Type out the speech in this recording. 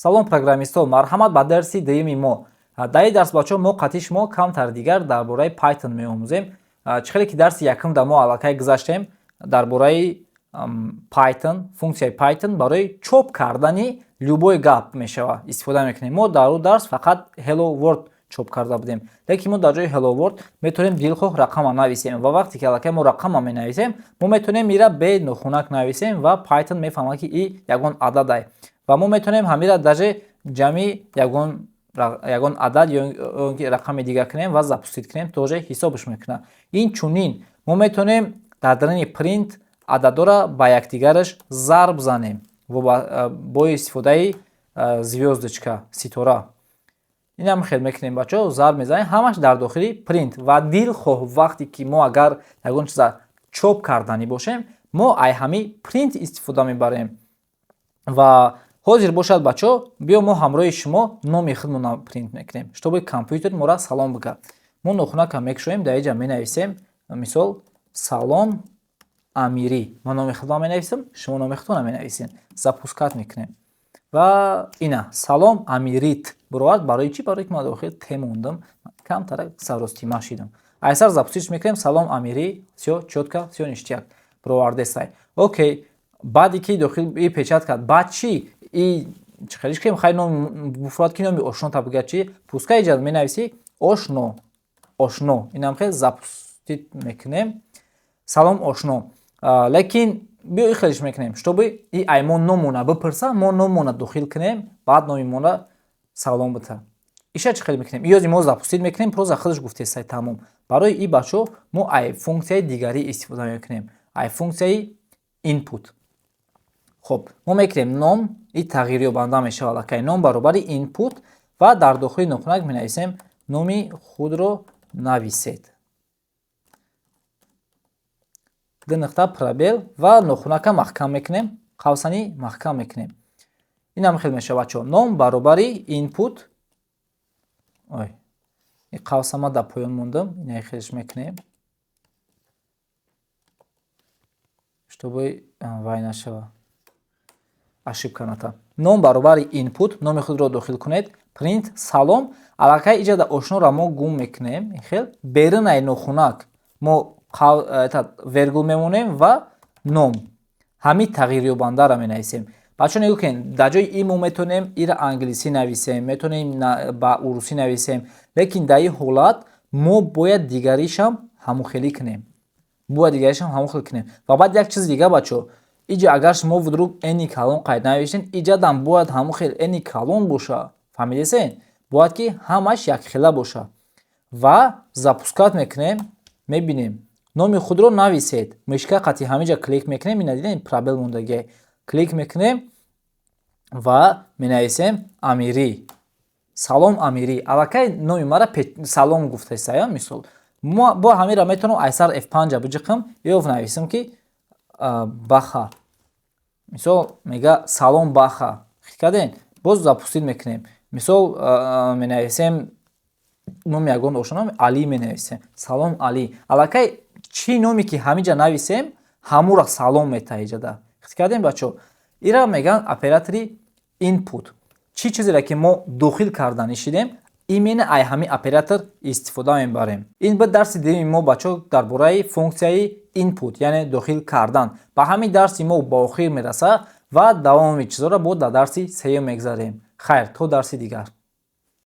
Салом, программистҳо, марҳамат ба дарси дуюми мо. Дар ин дарс, бачаҳо, мо қатъи шумо камтар дигар дар бораи Python меомӯзем. Чӣ хеле ки дарси якум да мо аллакай гузаштем дар бораи Python, функсияи Python барои чоп кардани любой гап мешава истифода мекунем. Мо дар ӯ дарс фақат Hello World чоп карда будем, лекин мо дар ҷои Hello World метавонем дилхоҳ рақама нависем ва вақте ки аллакай мо рақама менависем, мо метавонем ира бе нохунак нависем ва Python мефаҳмад, ки и ягон ададай, ва мо метавонем ҳамира даже ҷамъи ягон адад ё ки рақами дигар кунем ва запустить кунем, тоже ҳисобш мекунад. Ин чунин мо метавонем дар даруни print ададора ба якдигараш зарб занем бо истифодаи звёздочка, ситора. Инам хел мекунем, бачаҳо, зарб мезанем, ҳамаш дар дохили print. Ва дилхоҳ вақте ки мо агар ягон чиза чоп карданӣ бошем, мо ай ҳами print истифода мебарем. Ва ҳозир бошад, бачаҳо, биё мо ҳамроҳи шумо номи худмона print мекунем, чтобы компютер мора салом бигӯяд. Мо нохунака мекушоем, дар инҷа менависем, мисол, «Салом, Амирӣ». Ман номи худам менависам, шумо номи худтона менависем. Запускать мекунем ва ина «Салом, Амирит» буровард. Барои чӣ? Барои ки ман дохил т мондам, камтарак саростима шидам. Айсар запустить мекунем: «Салом, Амирӣ». Всё чётко, всё ништяк, буровардесай. Окей, баъде ки дохил и печать кард, баъд чӣ? И чӣ хелиш кунем? Хай, ном буфурад, ки номи ошно та бигӯяд чӣ? Пускай иҷа менависӣ «Ошно», «Ошно». Инам хел запустить мекунем: «Салом, ошно». Лекин биё и хелиш мекунем, чтобы и ай мо номона бипурса, мо номона дохил кунем, баъд номи мона салом бита. Иша чӣ хел мекунем? Иёзи мо запустить мекунем, просто худаш гуфтесай, тамом. Барои и, бачаҳо, мо ай функсияи дигарӣ истифода мекунем, ай функсияи input. Хоб, мо мекунем ном, и тағйирёбанда мешавад аллакай, ном баробари input ва дар дохили нохунак менависем «Номи худро нависед», ду нуқта, пробел ва нохунака маҳкам мекунем, қавсани маҳкам мекунем. Инам хел мешавад, бачаҳо: ном баробари input. Ой, и қавсама дар поён мондам, ина хелш мекунем, чтобы вай нашава, ошибка ната. Ном баробари input, «Номи худро дохил кунед», print «Салом». Аллакай иҷада ошноро мо гум мекунем. Хел берунаи нохунак мо вергул мемонем ва ном ҳамин тағйирёбандаро менависем. Бачаҳо, нигоҳ кунед, дар ҷои и мо метавонем ира англисӣ нависем, метавонем ба урусӣ нависем, лекин дар ин ҳолат мо бояд дигаришам ҳамонхелӣ кунем, бояд дигаришам ҳамон хел кунем. Ва баъд як чизи дига, бачаҳо: иҷа агар шумо вдруг эни калон қайд навиштен, иҷадам бояд ҳамон хел эни калон боша. Фаҳмидесен? Бояд ки ҳамаш якхела боша. Ва запускать мекунем, мебинем: «Номи худро нависед». Мышка қати ҳамиҷа клик мекунем, ина дидем, пробел мондагия, клик мекунем ва менависем «Амирӣ», «Салом, Амирӣ». Аллакай номи мара салом гуфтасая. Мисол, бо ҳамира метавонам айсар F5 биҷиқам ё нависам, ки «Баха». Мисол, мега «Салом, Баха». Хит кардем? Боз запустить мекунем, мисол, менависем номи ягон ошно, Али менависем: «Салом, Али». Аллакай чӣ номе ки ҳамиҷа нависем, ҳамура салом мета иҷада. Хит кардем, бачаҳо? Ира мегӯянд оператори input. Чӣ чизере ки мо дохил карда нишидем, именно ай ҳамин оператор истифода мебарем. Ин буд дарси дуюми мо, бачаҳо, дар бораи функсияи input, яъне дохил кардан. Ба ҳамин дарси мо ба охир мерасад ва давоми чизҳоро бо дар дарси сеюм мегзарем. Хайр, то дарси дигар.